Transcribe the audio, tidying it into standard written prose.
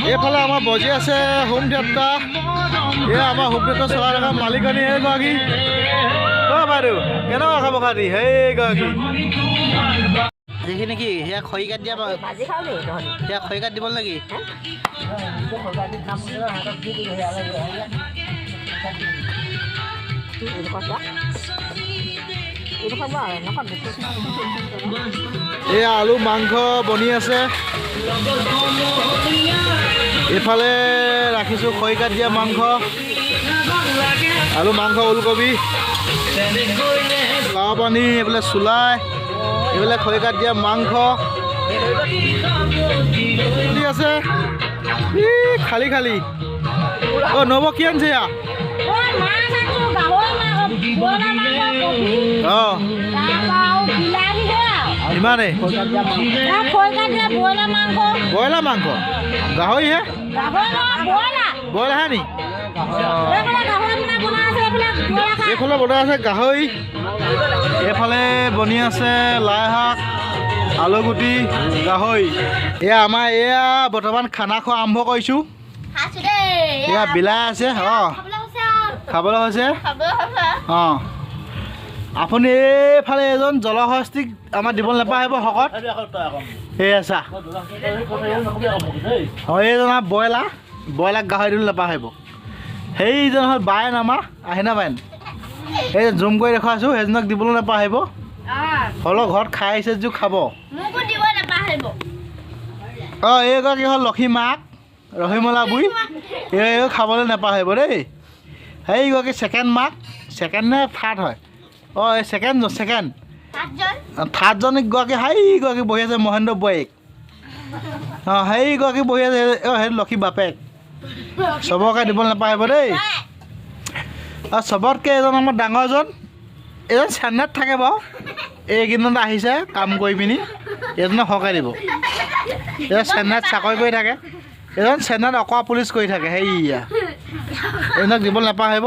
এইফালে আমাৰ বজি আছে হোম থিয়েটাৰ। এয়া আমাৰ হোম থিয়েটাৰ চলাই থকা মালিকনী সেইগৰাকী। অ' বাইদেউ, কেনেকুৱা খবৰ খাতি? সেইগৰাকী। সেইখিনি কি সেয়া খৰিকাত দিয়া? ভাজি খাওঁ নেকি তহঁতি? সেয়া খৰিকাত দিব নেকি? এইডোখৰ চোৱা, এইডোখৰ বৰ এনেকুৱা বেছি। এয়া আলু মাংস বনি আছে। এইফালে ৰাখিছোঁ খৰিকাত দিয়া মাংস, আলু মাংস, ওলকবি, লাও পানী, এইফালে চুলাই, এইফালে খৰিকাত দিয়া মাংস দি আছে। ই খালী খালী। অ' নব, কি আনিছে এয়া? মাছ আনিছোঁ, গাহৰি মাংস, ব্ৰইলাৰ মাংস, কবি। তাৰপৰা আৰু বিলাহী, সেয়া। ইমানেই? খৰিকাত দিয়া ব্ৰইলাৰ মাংস। ব্ৰইলাৰ মাংস, গাহৰিহে? গাহৰি নহয়, ব্ৰইলাৰ। ব্ৰইলাৰহে নি? এইফালে গাহৰি বনাই আছে, এইফালে ব্ৰইলাৰ খাই। এইফালে বনাই আছে গাহৰি, এইফালে বনি আছে লাই শাক, আলুগুটি, গাহৰি। এয়া আমাৰ এয়া বৰ্তমান খানা খোৱা আৰম্ভ কৰিছোঁ। খাইছোঁ দেই। এয়া বিলাই আছে। অঁ, খাবলৈ হৈছে আৰু। খাবলৈ হৈছে। খাবলৈ হৈছে। অঁ, আপুনি এইফালে এজন জলহস্তিক আমাৰ দিব নাপাহৰিব শকত। এয়া চা। অঁ, এইজন আমাৰ ব্ৰইলাৰ, ব্ৰইলাৰ গাহৰি দিবলৈ নাপাহৰিব। সেইজন হ'ল বায়েন, আমাৰ আহিনা বায়েন। এই জুম কৰি দেখুৱাইছোঁ, সেইজনক দিবলৈ নাপাহৰিব। হ'লেও ঘৰত খাই আহিছে যদিও খাব। মোকো দিব নাপাহৰিব। অঁ, এইগৰাকী হ'ল লক্ষী মাক, ৰহিমলা বুঢ়ী। এই খাবলৈ নাপাহৰিব দেই। সেইগৰাকী ছেকেণ্ড মাক, ছেকেণ্ড নে থাৰ্ড হয়? অঁ, এই ছেকেণ্ড, ছেকেণ্ড। সাতজন। থাৰ্ডজন গৰাকী সেইগৰাকী বহি আছে, মহেন্দ্ৰ বোৱাৰীক। অঁ, সেইগৰাকী বহি আছে। অঁ, সেই লক্ষী বাপেক। চবকে দিব নাপাহৰিব দেই। আৰু চবতকৈ এজন আমাৰ ডাঙৰজন, এজন চেন্নাইত থাকে বাৰু, এইকেইদিনত আহিছে কাম কৰি পিনি, এজনক সৰহকৈ দিব। এজন চেন্নাইত চাকৰি কৰি থাকে, এজন চেন্নাইত অকৰা পুলিচ কৰি থাকে। সেইয়া, এজনক দিব নাপাহৰিব।